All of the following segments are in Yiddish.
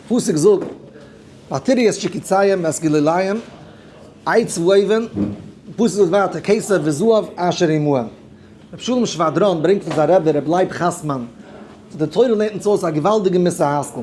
פסוק זאגט, ותראי את שקוציהם ואת גלוליהם, עץ ואבן, פסוק זאגט ווייטער כסף וזהב אשר עמהם. רבי שלום שוואדראן ברענגט פון זיין רבי רבי לייב חסמן, אז די תורה לערנט אונז אויס א געוואלדיגע מוסר השכל.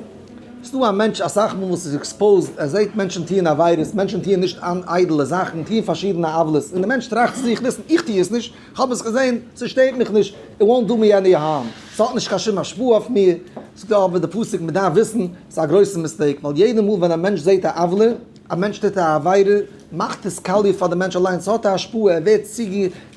ס'איז דא א מענטש אסאך מאל וואס איז exposed, ער זעט מענטשן טוען עבירות, מענטשן טוען נישט איידעלע זאכן, טוען פארשידענע עוולות, און דער מענטש טראכט צו זיך, listen, איך טו עס נישט, כ'האב עס געזען, ס'שטערט מיך נישט, it won't do me any harm, ס'האט נישט קיין שום השפעה אויף מיר. זאגט ער אבער די פסוק, מ'דארף וויסן, ס'איז א גרויסע mistake, ווייל יעדע מאל ווען א מענטש זעט א עוולה, א מענטש טוט א עבירה, מאכט עס קאליע פאר די מענטש אליין, ס'האט א השפעה, ער ווערט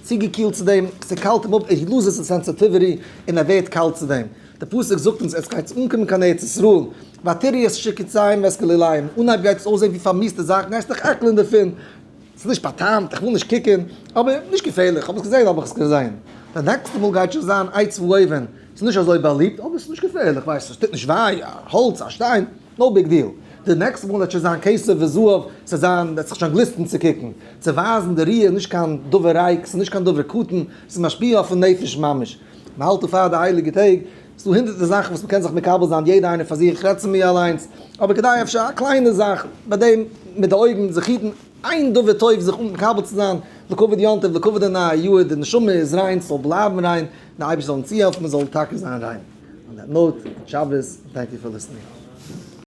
צוגעקילט צו דעם, ס'קאלט אים אפ, he loses his sensitivity, און ער ווערט קאלט צו דעם. די פסוק זאגט אונז, עס גייט אנקומען קיין ארץ ישראל, ותראי את שקוציהם ואת גלוליהם, אנהייב גייט עס אויסזען ווי פארמיסטע זאכן, גייסט דיך עקלען דערפון, ס'איז נישט בא'טעמ'ט, איך וויל נישט קוקן, אבער נישט געפערליך, כ'האב עס געזען האב איך עס געזען. די נעקסטע מאל גייט שוין זיין עץ ואבן, ס'איז נישט אזוי באליבט, אבער ס'איז נישט געפערליך, ווייסט, עס טוט נישט וויי, א האלץ, א שטיין, no big deal. די נעקסטע מאל וועט שוין זיין כסף וזהב, ס'וועט זיין, וועט זיך שוין גליסטן צו קוקן. צו ווייזן די ראיה איז נישט קיין דבר ריק, ס'איז נישט קיין דבר קטן, ס'איז משפיע אויפן נפש ממש. מ'האלט דא פאר די הייליגע טעג, ס'איז דא הונדערטער זאכן וואס מ'קען זיך מקבל זיין יעדע איינער פאר זיך, איך רעד צו מיר אליינס, אבער כדאי אפשר א קליינע זאך ביי דעם מיט די אויגן זיך היטן, איין דבר טוב זיך מקבל צו זיין לכבוד יום טוב לכבוד די נייע יאר, די נשמה איז ריין ס'זאל בלייבן ריין, די אייבערשטער זאל אונז צוהעלפן מ'זאל טאקע זיין ריין. On that note, שבת, thank you for listening.